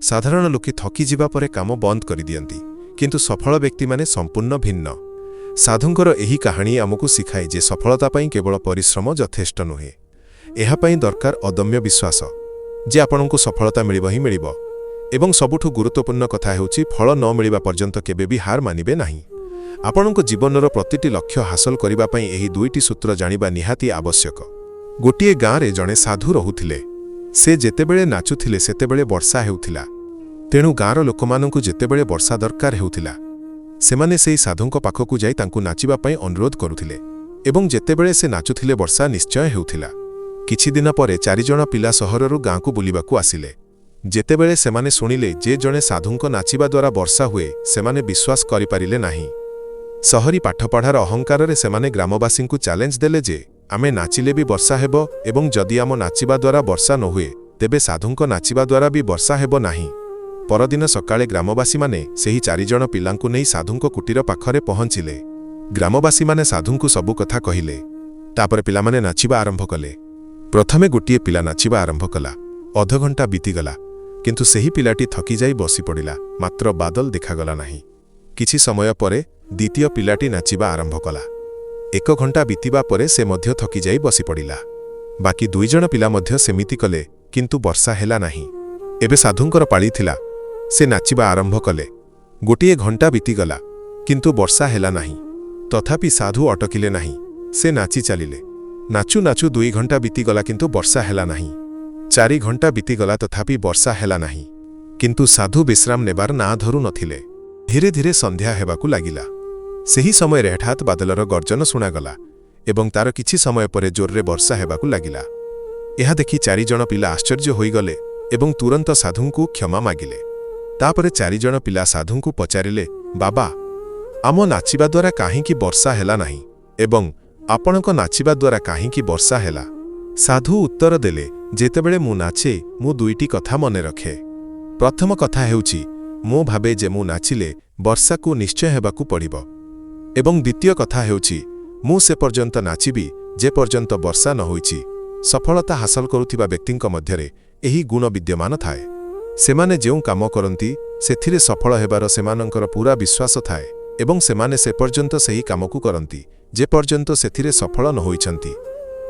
ସାଧାରଣ ଲୋକେ ଥକିଯିବା ପରେ କାମ ବନ୍ଦ କରିଦିଅନ୍ତି, କିନ୍ତୁ ସଫଳ ବ୍ୟକ୍ତିମାନେ ସମ୍ପୂର୍ଣ୍ଣ ଭିନ୍ନ। ସାଧୁଙ୍କର ଏହି କାହାଣୀ ଆମକୁ ଶିଖାଏ ଯେ ସଫଳତା ପାଇଁ କେବଳ ପରିଶ୍ରମ ଯଥେଷ୍ଟ ନୁହେଁ। ଏହା ପାଇଁ ଦରକାର ଅଦମ୍ୟ ବିଶ୍ୱାସ ଯେ ଆପଣଙ୍କୁ ସଫଳତା ମିଳିବ ହିଁ ମିଳିବ। ଏବଂ ସବୁଠୁ ଗୁରୁତ୍ୱପୂର୍ଣ୍ଣ କଥା ହେଉଛି, ଫଳ ନ ମିଳିବା ପର୍ଯ୍ୟନ୍ତ କେବେ ବି ହାର ମାନିବେ ନାହିଁ। ଆପଣଙ୍କ ଜୀବନର ପ୍ରତିଟି ଲକ୍ଷ୍ୟ ହାସଲ କରିବା ପାଇଁ ଏହି ଦୁଇଟି ସୂତ୍ର ଜାଣିବା ନିହାତି ଆବଶ୍ୟକ। ଗୋଟିଏ ଗାଁରେ ଜଣେ ସାଧୁ ରହୁଥିଲେ। ସେ ଯେତେବେଳେ ନାଚୁଥିଲେ, ସେତେବେଳେ ବର୍ଷା ହେଉଥିଲା। ତେଣୁ ଗାଁର ଲୋକମାନଙ୍କୁ ଯେତେବେଳେ ବର୍ଷା ଦରକାର ହେଉଥିଲା, ସେମାନେ ସେହି ସାଧୁଙ୍କ ପାଖକୁ ଯାଇ ତାଙ୍କୁ ନାଚିବା ପାଇଁ ଅନୁରୋଧ କରୁଥିଲେ ଏବଂ ଯେତେବେଳେ ସେ ନାଚୁଥିଲେ, ବର୍ଷା ନିଶ୍ଚୟ ହେଉଥିଲା। କିଛି ଦିନ ପରେ ଚାରିଜଣ ପିଲା ସହରରୁ ଗାଁକୁ ବୁଲିବାକୁ ଆସିଲେ। ଯେତେବେଳେ ସେମାନେ ଶୁଣିଲେ ଯେ ଜଣେ ସାଧୁଙ୍କ ନାଚିବା ଦ୍ୱାରା ବର୍ଷା ହୁଏ, ସେମାନେ ବିଶ୍ୱାସ କରିପାରିଲେ ନାହିଁ। ସହରୀ ପାଠପଢ଼ାର ଅହଙ୍କାରରେ ସେମାନେ ଗ୍ରାମବାସୀଙ୍କୁ ଚ୍ୟାଲେଞ୍ଜ ଦେଲେ ଯେ ଆମେ ନାଚିଲେ ବି ବର୍ଷା ହେବ ଏବଂ ଯଦି ଆମ ନାଚିବା ଦ୍ୱାରା ବର୍ଷା ନ ହୁଏ, ତେବେ ସାଧୁଙ୍କ ନାଚିବା ଦ୍ୱାରା ବି ବର୍ଷା ହେବ ନାହିଁ। ପରଦିନ ସକାଳେ ଗ୍ରାମବାସୀମାନେ ସେହି ଚାରିଜଣ ପିଲାଙ୍କୁ ନେଇ ସାଧୁଙ୍କ କୁଟୀର ପାଖରେ ପହଞ୍ଚିଲେ। ଗ୍ରାମବାସୀମାନେ ସାଧୁଙ୍କୁ ସବୁ କଥା କହିଲେ। ତାପରେ ପିଲାମାନେ ନାଚିବା ଆରମ୍ଭ କଲେ। ପ୍ରଥମେ ଗୋଟିଏ ପିଲା ନାଚିବା ଆରମ୍ଭ କଲା। ଅଧଘଣ୍ଟା ବିତିଗଲା, କିନ୍ତୁ ସେହି ପିଲାଟି ଥକିଯାଇ ବସିପଡ଼ିଲା, ମାତ୍ର ବାଦଲ ଦେଖାଗଲା ନାହିଁ। କିଛି ସମୟ ପରେ ଦ୍ୱିତୀୟ ପିଲାଟି ନାଚିବା ଆରମ୍ଭ କଲା। ଏକ ଘଣ୍ଟା ବିତିବା ପରେ ସେ ମଧ୍ୟ ଥକିଯାଇ ବସିପଡ଼ିଲା। ବାକି ଦୁଇଜଣ ପିଲା ମଧ୍ୟ ସେମିତି କଲେ, କିନ୍ତୁ ବର୍ଷା ହେଲା ନାହିଁ। ଏବେ ସାଧୁଙ୍କର ପାଳି ଥିଲା। ସେ ନାଚିବା ଆରମ୍ଭ କଲେ। ଗୋଟିଏ ଘଣ୍ଟା ବିତିଗଲା, କିନ୍ତୁ ବର୍ଷା ହେଲା ନାହିଁ। ତଥାପି ସାଧୁ ଅଟକିଲେ ନାହିଁ। ସେ ନାଚି ଚାଲିଲେ। ନାଚୁ ନାଚୁ 2 ଘଣ୍ଟା ବିତିଗଲା, କିନ୍ତୁ ବର୍ଷା ହେଲା ନାହିଁ। 4 ଘଣ୍ଟା ବିତିଗଲା, ତଥାପି ବର୍ଷା ହେଲା ନାହିଁ। କିନ୍ତୁ ସାଧୁ ବିଶ୍ରାମ ନେବାର ନାଁ ଧରୁ ନଥିଲେ। ଧୀରେ ଧୀରେ ସନ୍ଧ୍ୟା ହେବାକୁ ଲାଗିଲା। ସେହି ସମୟରେ ହଠାତ୍ ବାଦଲର ଗର୍ଜନ ଶୁଣାଗଲା ଏବଂ ତାର କିଛି ସମୟ ପରେ ଜୋରରେ ବର୍ଷା ହେବାକୁ ଲାଗିଲା। ଏହା ଦେଖି ଚାରିଜଣ ପିଲା ଆଶ୍ଚର୍ଯ୍ୟ ହୋଇଗଲେ ଏବଂ ତୁରନ୍ତ ସାଧୁଙ୍କୁ କ୍ଷମା ମାଗିଲେ। ତାପରେ ଚାରିଜଣ ପିଲା ସାଧୁଙ୍କୁ ପଚାରିଲେ, "ବାବା, ଆମ ନାଚିବା ଦ୍ୱାରା କାହିଁକି ବର୍ଷା ହେଲା ନାହିଁ ଏବଂ ଆପଣଙ୍କ ନାଚିବା ଦ୍ୱାରା କାହିଁକି ବର୍ଷା ହେଲା?" ସାଧୁ ଉତ୍ତର ଦେଲେ, "ଯେତେବେଳେ ମୁଁ ନାଚେ, ମୁଁ ଦୁଇଟି କଥା ମନେ ରଖେ। ପ୍ରଥମ କଥା ହେଉଛି, ମୁଁ ଭାବେ ଯେ ମୁଁ ନାଚିଲେ ବର୍ଷାକୁ ନିଶ୍ଚୟ ହେବାକୁ ପଡ଼ିବ ଏବଂ ଦ୍ୱିତୀୟ କଥା ହେଉଛି, ମୁଁ ସେ ପର୍ଯ୍ୟନ୍ତ ନାଚିବି ଯେ ପର୍ଯ୍ୟନ୍ତ ବର୍ଷା ନ ହୋଇଛି।" ସଫଳତା ହାସଲ କରୁଥିବା ବ୍ୟକ୍ତିଙ୍କ ମଧ୍ୟରେ ଏହି ଗୁଣ ବିଦ୍ୟମାନ ଥାଏ। ସେମାନେ ଯେଉଁ କାମ କରନ୍ତି, ସେଥିରେ ସଫଳ ହେବାର ସେମାନଙ୍କର ପୂରା ବିଶ୍ୱାସ ଥାଏ ଏବଂ ସେମାନେ ସେ ପର୍ଯ୍ୟନ୍ତ ସେହି କାମକୁ କରନ୍ତି ଯେ ପର୍ଯ୍ୟନ୍ତ ସେଥିରେ ସଫଳ ନ ହୋଇଛନ୍ତି।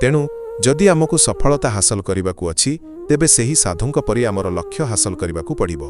ତେଣୁ ଯଦି ଆମକୁ ସଫଳତା ହାସଲ କରିବାକୁ ଅଛି, ତେବେ ସେହି ସାଧୁଙ୍କ ପରି ଆମର ଲକ୍ଷ୍ୟ ହାସଲ କରିବାକୁ ପଡ଼ିବ।